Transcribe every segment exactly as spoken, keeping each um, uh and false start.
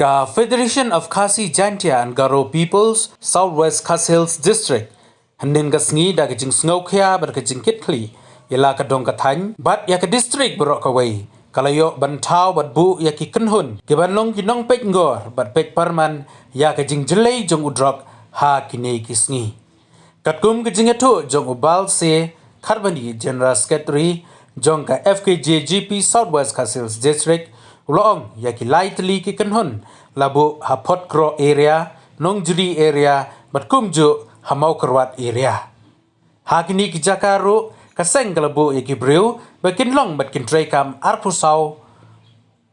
Ka Federation of Khasi Jaintia and Garo Peoples South West Khasi Hills District hynnin ka sngi da ka jingsngewkhia bad ka jingkitkhlieh ïa la ka dong ka thaiñ bad ïa ka district baroh kawei ka la ïoh ban thaw bad buh ïa ki kynhun kiban long ki nongpeit ngor bad peit pyrman ïa ka jingjyllei jong u drok ha kine ki sngi. Katkum ka jingïathuh jong u Bal C Kharbani, General Secretary jong ka F K J G P South West Khasi Hills District, u la ong ïa ki lai tylli ki kynhun la buh ha Photkroh area, Nongjri area bad kumjuh ha Mawkyrwat area. Ha kine ki jaka ruh ka seng ka la buh ïa ki briew ba kin long bad kin treikam arphew saw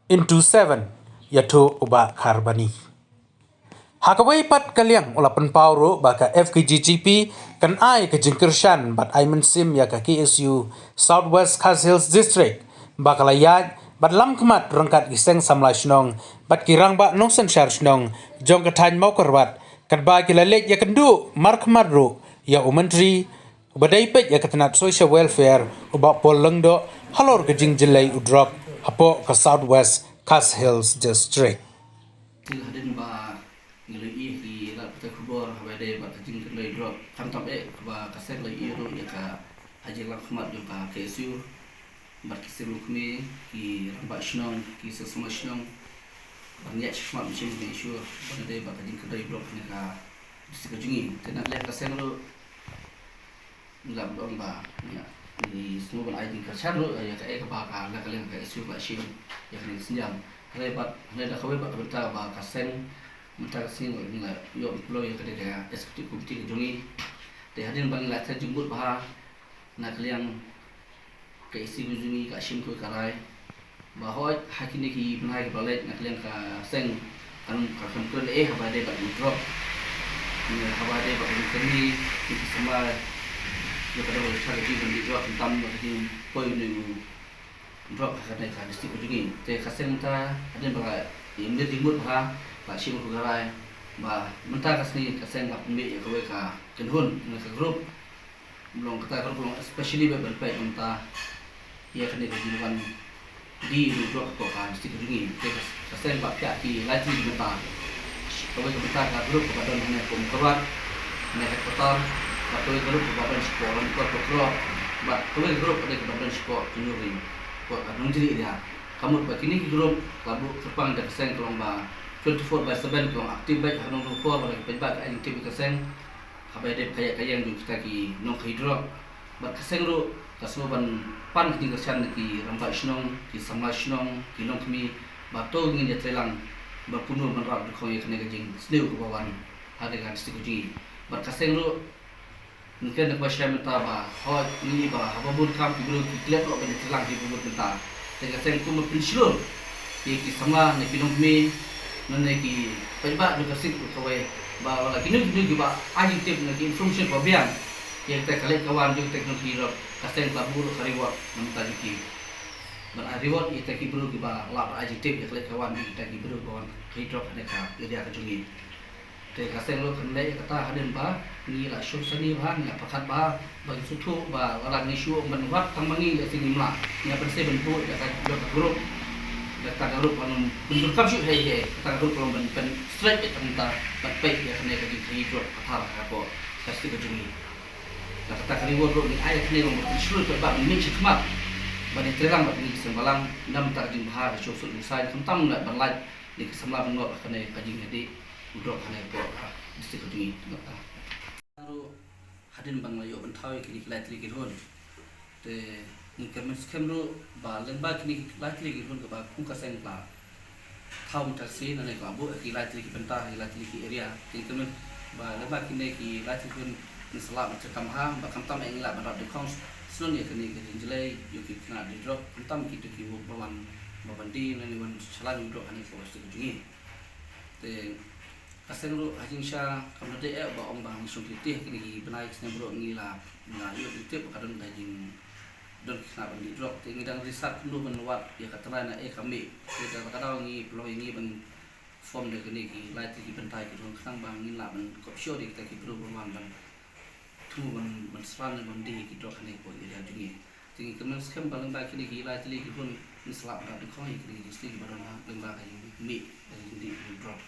into seven, ïathuh u Bah Kharbani. Ha kawei pat ka liang u la pynpaw ruh ba ka F K G G P kan ai ka jingkyrshan bad ai mynsiem ïa ka K S U South West Khasi Hills District ba ka la ïaid bad lam khmat ryngkat ki seng samla shnong bad ki rangbah nongsynshar shnong jong ka thaiñ Mawkyrwat, katba ki la leit ïakynduh markhmat ruh ïa u Myntri uba dei peit ïa ka tnat Social Welfare, u Bah Paul Lyngdoh, halor ka jingjyllei u drok hapoh ka South West Khasi Hills District. Hadien ba ngi la ïohi ki lad pathai khubor haba ïadei bad ka jingkynlei drok, khamtam eh ba ka seng la ïohi ruh ïa ka jinglam khmat jong ka K S U bad ki seng longkmie, ki rangbah shnong, ki seng samla shnong ban ïaid shakhmat mynsiem, ban ïaid shuh ban ïadei bad ka jingkynlei drok ha kane ka district ka jong ngi. Te na ka liang ka seng ruh ngi la ong ba ngi, ngi sngewbha ban ai jingkyrshan ruh ïa kaei kaba ka, la ka liang ka S U ka la shim ïa kane ka synjam. Hynrei bad, hynrei da kawei pat ka bynta ba ka seng mynta ka sngi ngi la ïoh pynlong ïa kane ka executive committee ka jong ngi. Te hadien ba ngi la thait jingmut bha na ka liang ka S U ka jong ngi ka shim kawei ka rai ba hooid ha kine ki bnai kiba la leit na ka liang ka seng kan, kan kren eh haba ïadei bad u drok, ne haba ïadei bad u kynni, ki samla ïa ka dei ka jingdih drok, khamtam ka jingpoi u drok ha kane ka district ka jong ngi. Te ka seng mynta hadien ba la ïa mih jingmut bha la shim kawei ka rai ba mynta ka sngi ka seng ka pynmih ïa kawei ka kynhun, ne ka group. Long kata ka ruh long especially ba ban peit mynta ïa kane ka jingwan die u drok hapoh ka district ka jong ngi. Te ka seng ba phiah ki lai tylli ki bynta. Kawei ka bynta ka group kaba don hangne hapoh Mawkyrwat, hangne headquarter, bad kawei ka group kaba don shapoh Ranikor Photkroh, bad kawei ka group kaba don shapoh Nongjri, hapoh ka Nongjri area. Ka mut ba kine ki group ka buh kyrpang da ka seng ka long ba twenty-four by seven ka long active bad ha ka nongdukor ba ki paidbah ki ai jingtip ïa ka seng. Haba ïadei bad ka ïaid ka ïeng jong kita ki nongkhaïi drok. Bad ka seng ruh ka sngewbha ban pan ka jingkyrshan na ki rangbah shnong, ki samla shnong, ki longkmie, ba to ngin ïatreilang ba kumno ban rah dkhot ïa kane ka jingsniew kaba wan ha kane ka district ka jong ngi. Bad ka seng ruh ngi kren da kaba shai mynta ba hooid ngi ba haba bun kam ki briew ki klet noh ban ïatreilang ki bun bynta. Te ka seng kumba pynshlur ïa ki samla ne ki nongkmie ne ki paidbah jong ka district kawei ba lada kino kino kiba ai jingtip ne ki information ba biang ïa kita ka leit ka wan jong kita ki nongkhaïi drok, ka seng ka buh ruh ka reward na bynta jong ki. Ban ai reward ïa kita ki briew kiba lah ban ai jingtip ïa ka leit ka wan jong kita ki briew ba wan khaïi drok ha kane ka area ka jong ngi. Te ka seng ruh kan leh ïa kata hadien ba ngi la shong sani bha, ngi la pyrkhat bha, ba ngi sngewthuh ba lada ngi shu ong ban wad tang ma ngi, lehse ngim lah. Ngi hap ban sei ban buh ïa ka, ïa ka group, ïa kata ka group ban pyndonkam shuh hei hei, kata ka group ban pyn stretch ïa kata ban peit ïa kane ka jingkhaïi drok ka thar hapoh ka district ka jong ngi. Bad kata ka reward ruh ngi ai ïa kane ban pynshlur paidbah ban mih shakhmat ban ïatreilang bad ngi ki seng bhalang na bynta ka jingbha ka jingsuk jingsaiñ, khamtam ban lait ïa ki samla ban ngop ha kane ka jingïadih u drok ha kane ka por ha district ka jong ngi. Ruh hadien ba ngi la ïoh ban thaw ïa kine ki lai tylli ki kynhun, te ngi kyrmen skhem ruh ba lyngba kine ki lai tylli ki kynhun kaba kum ka seng ka la thaw mynta ka sngi, nangne ka la buh ïa ki lai tylli ki bynta, ki lai tylli ki area, te ngi kyrmen ba lyngba kine ki lai tylli ki kynhun ngin sa lah ban treikam bha, ba khamtam eh ngin lah ban rah dkhot shnong ïa kane ka jingjlei jong ki khynnah die drok, khamtam kito ki briew ba wan, ba wan die, nangne wan shalan u drok ha kane ka por ka jong ngi. Te ka seng ruh ha jingshisha kam da dei eh ba ong ba ngi shong kiti ha kine ki bnai ki snem ruh ngi la, ngi la ïoh jingtip ba ka don ka jing, don ki khynnah ban die drok, te ngi dang research kumno ban wad ïa ka tnat na eh ka mih. Te da ka daw ngi pynlong ïa ngi ban form da kine ki lai tylli ki bynta ki kynhun khnang ba ngin lah ban kop shuh da kita ki briew ba wan ban thmu ban, ban srang ban die ki drok ha kane ka por area jong ngi. Te ngi kyrmen skhem ba lyngba kine ki lai tylli ki kynhun Ngi slap da dkhong ïa kine ki jingstad kiba don ha lyngba ka jingmih, ka jingdih, ka jingdrop.